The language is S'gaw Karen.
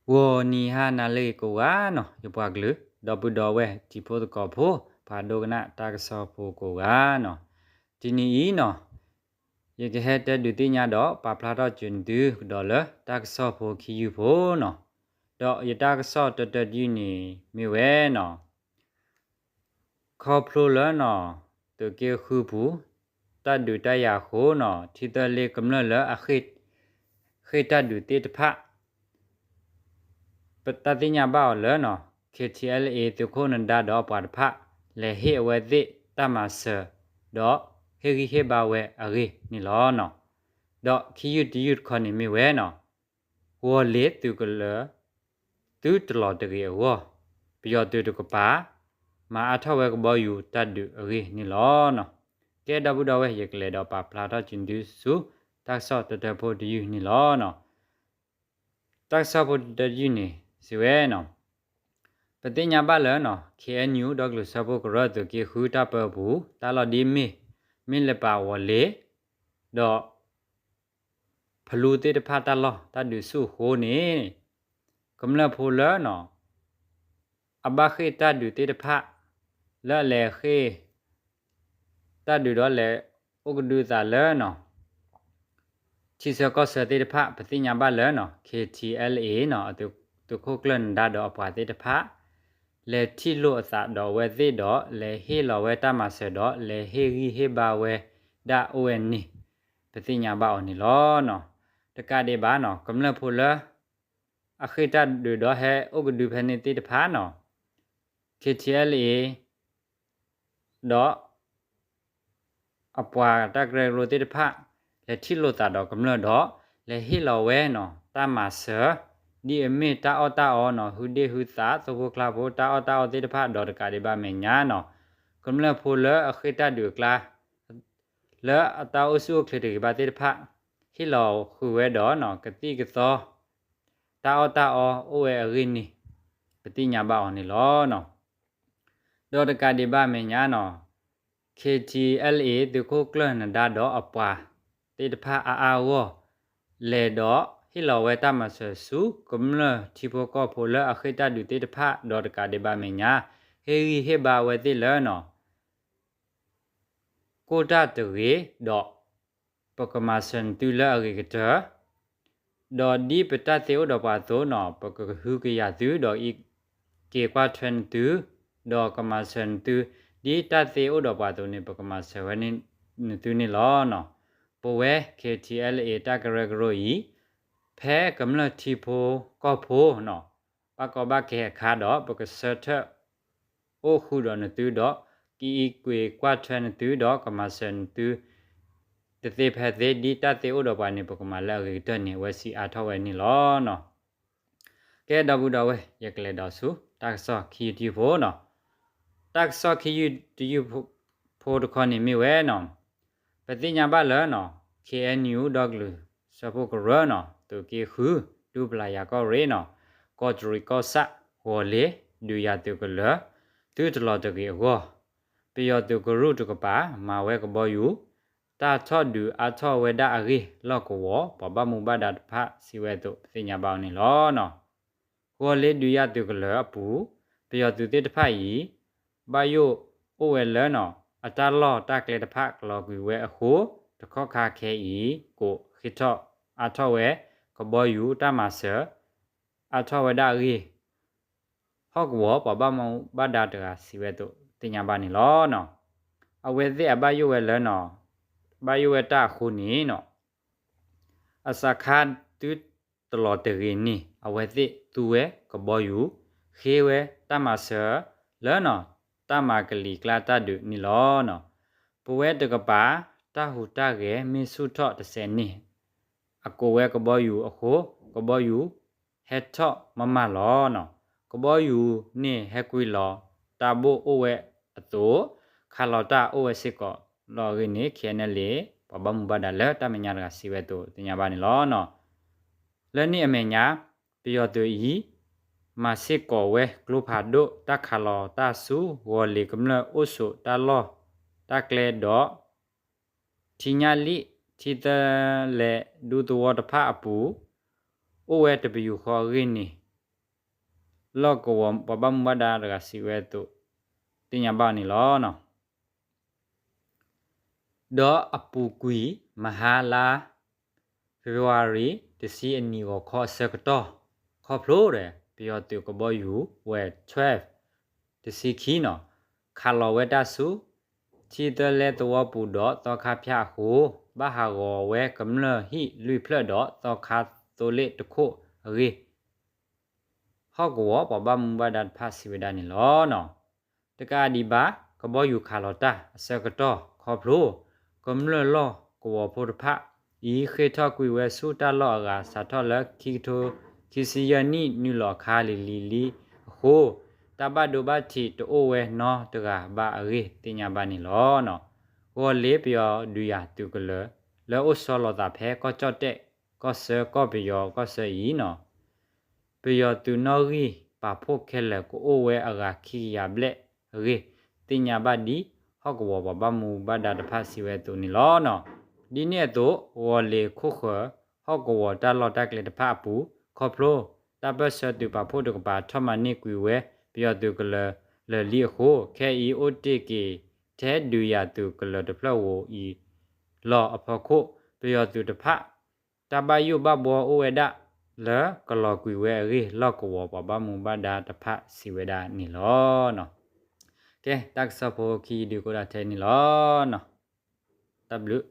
ဂီၤနံၤဟါနၤလၢအဂ့ၤကိးဂၤနီၤ, ယပှၤကလုာ် ဒီပုၢ်ဒီဝဲၢ်တံၤဖိသကိးဖိ ပှၤဒိကနၣ်တၢ်ကစီၣ်ဖိကိးဂၤနီၤ, တနံၤအံၤနီၤ ယကဟဲတဲဒုးသ့ၣ်ညါဒီးပာ်ဖျါထီၣ်က့ၤသုကဒီးလၢတၢ်ကစီၣ်ဖိခံယုၢ်ဖိနီၤ, ဒီးယတၢ်ကစီၣ်တၢတၢတယုၢ်န့ၣ်မ့ၢ်ဝဲနီၤ ခီဖျိလၢနီၤ သုးက့ဃုပူၤ တၢ်ဒုးတၢ်ယၤအဃိနီၤ ထံသၢလ့ကမျၢၢ်လၢအဃ့ၢ်တၢ်ဒုးသ့ၣ်တဖၣ် ပတၢ်သ့ၣ်ညါဘၣ်အီၤလၢနီၤ ခ့ထံအဲလ်အ့ သုးခိၣ်နဒါဒီးအပှၤတဖၣ် လဲၤဟ့ၣ်အဝဲသ့ၣ်တၢ်မၤစၢၤ ဒီးဟ့ၣ်ဂံၢ်ဟ့ၣ်ဘါဝဲအဂ့ၢ်န့ၣ်လီၤနီၤ. ဒီးခံယုၢ်တယုၢ်တခီန့ၣ်မ့ၢ်ဝဲနီၤ ဂီၤလ့ၤသုးကလၢၤ သုတလီၤတဂ့ၤအဂီၢ် ပယီၤသုးတကပၤ မၤအါထီၣ်ဝဲကဘီယူၤတၢ်ဒုးအဂ့ၢ်န့ၣ်လီၤနီၤ. ကဲဒီပုၢ်ဒီဝဲၢ် ယကလဲၤဒီးပာ်ဖျါထီၣ်က့ၤသုဆူ တၢ်ကစီၣ်တၢတၢဖိတယုၢ်န့ၣ်လီၤနီၤ. တၢ်ကစီၣ်ဖိတယုၢ်န့ၣ် စံးဝဲနီၤ ပသ့ၣ်ညါဘၣ်လၢနီၤ ခ့ၣ်အဲၣ်ယူၣ် ဒီကလုာ်စၢဖှိၣ်ကရၢ သုးက့ဃုတၢ်ပၢပူၤ တၢ်လီၢ်ဒ်မ့ၢ် မ့ၢ်လၢပာ်ဝီၤလ့ၤ ဒီး ဖလူသ့ၣ်တဖၣ်တၢ်လီၢ်တၢ်ဒုးဆူၣ်အဃိန့ၣ် ကမျၢၢ်ဖိလၢနီၤ အဘၣ်ဃ့ၢ်တၢ်ဒုးသ့ၣ်တဖၣ် လၢအလဲၤဃ့ၢ် တၢ်ဒုးဒီးလဲၤအိၣ်ကဒုအသးလၢနီၤ ထံဆၢကီၢ်ဆၢသ့ၣ်တဖၣ် ပသ့ၣ်ညါဘၣ်လၢနီၤ ခ့ထံအဲလ်အ့ နီၤ သုးခိၣ်ကျၢၢ်နဒါဒီးအပှၤသ့ၣ်တဖၣ် လဲၤထံၣ်လိာ်အသးဒီးအဝဲသ့ၣ်ဒီး လဲၤဟ့ၣ်လီၤဝဲတၢ်မၤစၢၤဒီး လဲၤဟ့ၣ်ဂံၢ်ဟ့ၣ်ဘါဝဲဒၣ်အိၣ်ဝဲန့ၣ် ပသ့ၣ်ညါဘၣ်အီၤန့ၣ်လီၤနီၤ. တကးဒံးဘၣ်နီၤ ကမျၢၢ်ဖိလၢ အဃ့ၢ်တၢ်ဒုးဒီးဟဲအိၣ်ကဒုဖဲန့ၣ်သ့ၣ်တဖၣ်နီၤ ခ့ထံအဲလ်အ့ ဒီး အပှၤတၢ်ကရၢကရိသ့ၣ်တဖၣ် လဲၤထံၣ်လိာ်သးဒီးကမျၢၢ်ဒီး လဲၤဟ့ၣ်လီၤဝဲနီၤ တၢ်မၤစၢၤ ဒ်အမ့ၢ်တၢ်အီၣ်တၢ်အီနီၤ ဟုဒ့ၣ်ဟုသး သိဖိကျါဖိ တၢ်အီၣ်တၢ်အီသ့ၣ်တဖၣ် ဒီးတကးဒံးဘၣ်မဲာ်ညါနီၤ ကမျၢၢ်ဖိလၢအဃ့ၢ်တၢ်ဒုးအကျါ လၢအတၢ်အိၣ်ဆူၣ်အိၣ်ချ့တဂ့ၤဘၣ်သ့ၣ်တဖၣ် ဟ့ၣ်လီၤဃုာ်ဝဲဒီးနီၤ ကသံၣ်ကသီ တၢ်အီၣ်တၢ်အီအိၣ်ဝဲအဂ့ၢ်န့ၣ် ပသ့ၣ်ညါဘၣ်အီၤန့ၣ်လီၤနီၤ. ဒီးတကးဒံးဘၣ်မဲာ်ညါနီၤ ခ့ထံအဲလ်အ့ သုးခိၣ်ကျၢၢ်နဒါဒီးအပှၤသ့ၣ်တဖၣ်အါအါဂီၢ် လဲၤဒီးဟ့ၣ်လီၤဝဲတၢ်မၤစၢၤဆူ ကမျၢၢ်ထံဖိကီၢ်ဖိလၢအဃ့ၢ်တၢ်ဒုးသ့ၣ်တဖၣ် ဒီးတကးဒံးဘၣ်မဲာ်ညါ ဟ့ၣ်ဂံၢ်ဟ့ၣ်ဘါဝဲသ့ၣ်လၢနီၤ ကိၢ်တၢ်တဂ့ၤဒီး ပကမၤစၢၤနသုလၢအဂ့ၤကတၢၢ်, ဒီးဒ်ပတၢ်သ့အိၣ်ဒီးပှၤအသိးနီၤ ပကဟုကယာ်သု ဒီးအံးက့ၤကွၢ်ထွဲနသု, ဒီးကမၤစၢၤနသု, ဒ်တၢ်သ့အိၣ်ဒီးပှၤအသိးန့ၣ် ပကမၤစၢၤဝဲနသုန့ၣ်လီၤ. ပဝဲ ခ့ထံအဲလ်အ့ တၢ်ကရၢကရိအံၤ ဖဲကမျၢၢ်ထံဖိကီၢ်ဖိနီၤ ဘၣ်ကီဘၣ်ခဲအခါဒီး ပကဆၢထၢၣ်အိၣ်ဃုာ်ဒီးနသုဒီး ကအံးက့ၤကွၢ်ထွဲနသုဒီးကမၤစၢၤနသု တသ့ဖဲသ့ ဒ်တၢ်သ့အိၣ်ဒီးပှၤန့ၣ် ပကမၤလၢအဂ့ၤကတၢၢ်န့ၣ် အဝဲစံးအါထီၣ်ဝဲန့ၣ်လီၤ. ကဲဒီပုၢ်ဒီဝဲၢ် ယကလဲၤဒီးဆူ တၢ်ကစီၣ်ခံယုၢ်တယုၢ်ဖိနီၤ. တၢ်ကစီၣ်ခံယုၢ်တယုၢ်ဖိတခီန့ၣ်မ့ၢ်ဝဲနီၤ ပသ့ၣ်ညါဘၣ်လၢနီၤ ခ့ၣ်အဲၣ်ယူၣ် ဒီကလုာ်စၢဖှိၣ်ကရၢနီၤ သုးက့ဃု ဒူပျၤယၤကီၢ်ရ့ၣ်နီၤ ကီးတရံးကီၢ်ဆၣ် ဂီၤလ့ၤ ဒုးယၤသုးကလၢၤ သုတလီၤတဂ့ၤအဂီၢ် ပယီၤသုးကရူၢ်တကပၤ မၤဝဲကဘီယူၤ တၢ်ထီၣ်ဒုးအါထီၣ်ဝဲဒၣ်အဂ့ၢ် လီၢ်ကဝီၤ ပှၤဘၣ်မူဘၣ်ဒါတဖၣ်စံးဝဲအသိး ပသ့ၣ်ညါဘၣ်အီၤန့ၣ်လီၤ. ဂီၤလ့ၤဒုးယၤသုးကလၢၤအပူၤ ပယီၤသုးသ့ၣ်တဖၣ်အံၤ ဘၣ်ယိၣ်အိၣ်ဝဲလၢနီၤ အတၢ်လီၢ်တၢ်ကျဲတဖၣ်ကလီၤကွံာ်ဝဲအဃိ တခီခါခဲအံၤ ကိးဃ့ထီၣ်အါထီၣ်ဝဲ ကဘီယူၤတၢ်မၤစၢၤ အါထီၣ်ဝဲဒၣ်အဂ့ၢ် ဟီၣ်ကဝီၤပှၤဘၣ်မူဘၣ်ဒါတဂၤစံးဝဲအသိး သ့ၣ်ညါဘၣ်န့ၣ်လီၤ. အဝဲသ့ၣ်အဘၣ်ယိၣ်ဝဲလၢနီၤ ဘၣ်ယိၣ်ဝဲတၢ်အဃိန့ၣ်နီၤ အစးခါသုတလီၤတဂ့ၤန့ၣ် အဝဲသ့ၣ်သူဝဲကဘီယူၤ ဃ့ဝဲတၢ်မၤစၢၤလၢနီၤ တၢ်မၤကလံၤကျါတၢ်ဒုးန့ၣ်လီၤ. ပဝဲတကပၤ တၢ်ဟူးတၢ်ဂဲၤမ့ၢ်ဆူၣ်ထီၣ်တစဲးန့ၣ် အကိးဝဲကဘီယူၤအဃိ ကဘီယူၤဟဲထီၣ်မးမးလီၤ. ကဘီယူၤန့ၣ်ဟဲကွံာ်လီၤတၢ်ဘိၣ်အိၣ်ဝဲအသိး ခးလီၤတၢ်အိၣ်ဝဲစ့ၢ်ကီးလီၤအဂ့ၢ်န့ၣ် ခ့ၣ်အဲၣ်ယူၣ် ပှၤဘၣ်မူဘၣ်ဒါလၢတၢ်မဲာ်ညါတဂၤစံးဝဲအသိး သ့ၣ်ညါဘၣ်န့ၣ်လီၤ. လၢန့ၣ်အမဲာ်ညါ ပယီၤသုးအံၤ မၤစ့ၢ်ကီးဝဲကျိဖးဒိၣ် တၢ်ခးလီၤတၢ်ဆူ ဂီၤလ့ၤကမျၢၢ်အိၣ်ဆိးတၢ်လီၢ်တၢ်ကျဲဒီး ထံညၣ်လံၣ် ထံသၢလဲၤဒူသဝီတဖၣ်အပူၤ အိၣ်ဝဲတပယူာ်ဃီအဂ့ၢ်န့ၣ် လီၢ်ကဝီၤပှၤဘၣ်မူဘၣ်ဒါတဂၤစံးဝဲအသိး သ့ၣ်ညါဘၣ်န့ၣ်လီၤ. ဒီးအပူၤကွံာ်မဟါလါ February တဆံအနံၤဂီၤခီအဆၢကတီၢ် ခီဖျိဒီး ပယီၤသုးကဘီယူၤဝဲ twelve တဆံခံနီၤ ခးလီၤဝဲတၢ်ဆူ ထံသၢလဲသဝီပူၤဒီးသီခါဖၠၣ်အဃိ ဘၣ်ဟးဂီၤဝဲကမျၢၢ်ဟံၣ်လွံၢ်ဖျၢၣ်ဒီးသီခါသိလ့ၣ်တခိၣ်အဂ့ၢ် ဟီၣ်ကဝီၤပှၤဘၣ်မူဘၣ်ဒါတဖၣ်စံးဝဲဒၣ်န့ၣ်လီၤ. တကးဒံးဘၣ် ကဘီယူၤခးလီၤတၢ်အဆၢကတီၢ်ခီဖျိ ကမျၢၢ်လီၢ်ကဝီၤဖိတဖၣ်အံၤ ဃ့ၢ်ထီၣ်ကွံာ်ဝဲဆူတၢ်လီၢ်အဂၤ စးထီၣ်လၢခံကထိခံဆံယဲၢ်နံၣ် နုာ်လီၤခါလံၤလံၤလံအဃိ တၢ်ဘၣ်ဒိဘၣ်ထံးတအိၣ်ဝဲနီတဂၤဘၣ်အဂ့ၢ် သ့ၣ်ညါဘၣ်န့ၣ်လီၤ. ဂီၤလ့ၤပယီၤဒုးယၤသုးကလၢၤ လၢအိၣ်ဆီလီၤသးဖဲကီၢ်ကၠီၣ်တဲၣ်ကီၢ်ဆၢ ကီၢ်ပယီၤကီၢ်ဆၢအံၤနီၤ ပယီၤသုးနီၣ်ဂံၢ်ပာ်ဖှိၣ်ခဲလၢာ် ကအိၣ်ဝဲအဂၤခံကယၤဘျဲၣ်အဂ့ၢ် သ့ၣ်ညါဘၣ်ဒ် ဟီၣ်ကဝီၤပှၤဘၣ်မူဘၣ်ဒါတဖၣ်စံးဝဲအသိးန့ၣ်လီၤ. ဒ်န့ၣ်အသိး ဂီၤလ့ၤခိၣ်ဃၢၤ ဟီၣ်ကဝီၤတၢ်လီၢ်တၢ်ကျဲတဖၣ်အပူၤ ခီဖျိ တၢ်ပၢၢ်ဆၢသုးပာ်ဖှိၣ်တကပၤ ထီၣ်မၤန့ၢ်ကွံာ်ဝဲ ပယီၤသုးကလၢၤလၢာ်လံအဃိ ခဲအံၤအိၣ်တ့ၢ်က့ၤ ထဲဒုးယၤသုးကလၢၤတဖျၢၣ်ဧိၤအံၤ လီၢ်အဖီခိၣ် ပယီၤသုးတဖၣ် တၢ်ဘၣ်ယိၣ်ဘၣ်ဘှီအိၣ်ဝဲဒၣ် လၢကလီၤကွံာ်ဝဲအဂ့ၢ် လီၢ်ကဝီၤပှၤဘၣ်မူဘၣ်ဒါတဖၣ်စံးဝဲဒၣ်န့ၣ်လီၤ. ကဲ တၢ်ကစီၣ်ဖိခံဒုးကအိၣ်ဒၣ်ထဲန့ၣ်လီၤ. တၢ်ဘျုး